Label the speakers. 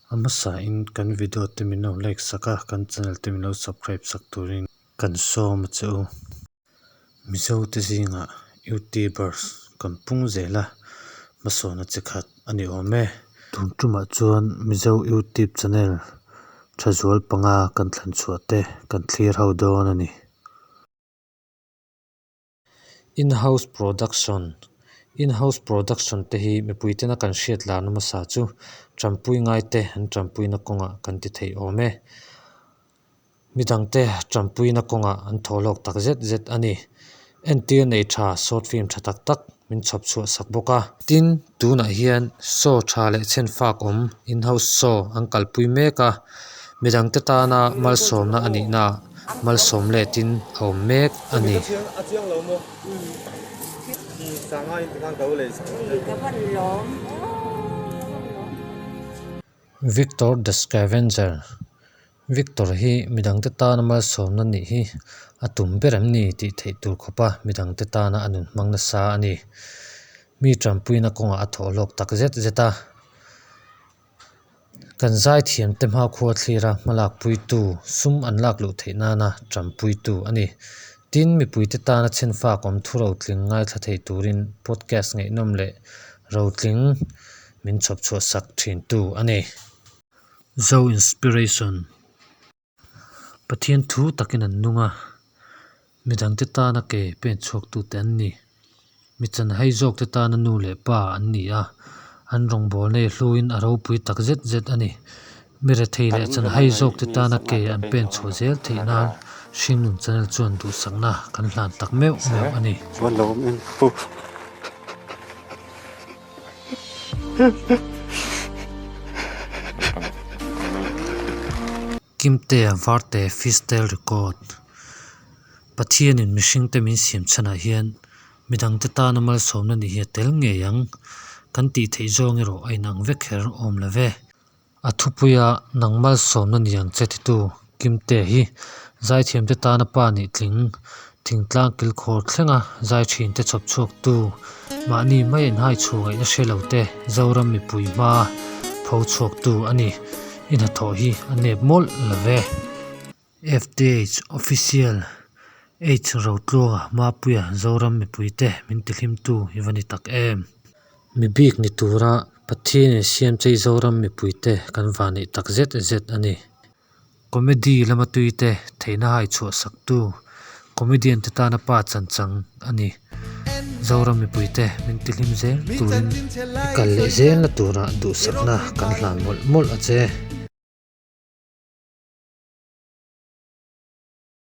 Speaker 1: A hmasain kan video te min lo like sak a, kan channel te min lo subscribe sak turin kan sawm a che u. Mizo te zingah youtubers kan pung zel a, hmasawn a che khat a ni awm e. Tun tumah chuan Mizo youtube channel tha zual panga kan thlan chhuah te kan thlir ho dawn a ni. In-house production In-house production te hi mipui tena kan hriat larna hmasa chu tanpui ngai te an tanpuina kawngah kan ti thei awm e. Midangte tanpuina kawngah an thaw hlawk tak zet zet a ni. Entir nei tha short film tha tak tak min chhawp chhuah sak bawk a. Tin, tunah hian show tha leh chhen fak awm in-house show an kalpui mek a, midangte tana malsawmna a nihna malsawm letin a awm mek a ni. Victor the Scavenger Victor hi midangte tana malsawmna nih hi a tum ber em ni tih theih tur khawpa midangte tana a nun hmang nasa a ni. Mi tanpuina kawngah a thawh hlawk tak zet zet a. Kan zaithiamte hmakhua thlira hmalakpuitu sum an lak luh theih nana tanpuitu a ni. Tin, mipuite tana chhenfak awm thu rotling ngaithla thei turin podcast ngaihnawm leh rotling min chhawp chhuah sak thintu a ni. Zo Inspiration Pathian thu takin an nung a, midangte tana ke pen chhuaktute an ni. Mi chanhai zawkte tana nu leh pa an ni a, an rawngbawlna hi hluin a ropui tak zet zet a ni. Mi rethei leh chanhai zawkte tana ke an pen chhuah zel theih nan Hringnun Channel chuan duhsakna kan hlan tak meuh meuh a ni. Kimtea Varte Freestyle Record Pathianin mihringte min siam chhanah hian midangte tana malsawmna nih hi a tel ngei ang. Kan tih theih zawng erawh a inang vek kher awm lo ve. A thupuia nang malsawmna ni ang che titu Kimtea hi zaithiamte tana pa nih tling thingtlang kilkhawr thlenga zai thinte chhawp chhuaktu mahni mai inhai chhuah ngaihna hre lo te Zoram mipui hma pho chhuaktu a ni. I hnathawh hi a nep mawlh lo ve. FTH Official H Rotluanga Mapuia Zoram mipuite min tihlimtu i va ni tak em? Mi bik ni tura Pathianin siam chei Zoram mipuite kan vanneih tak zet zet a ni. Comedy lama tuite theihna hai chhuah saktu comedian te tana pa chan chang a ni. Zoram mipuite min tihlim zel turin i kal leh zelna tura duhsakna kan hlan mawlh mawlh a che.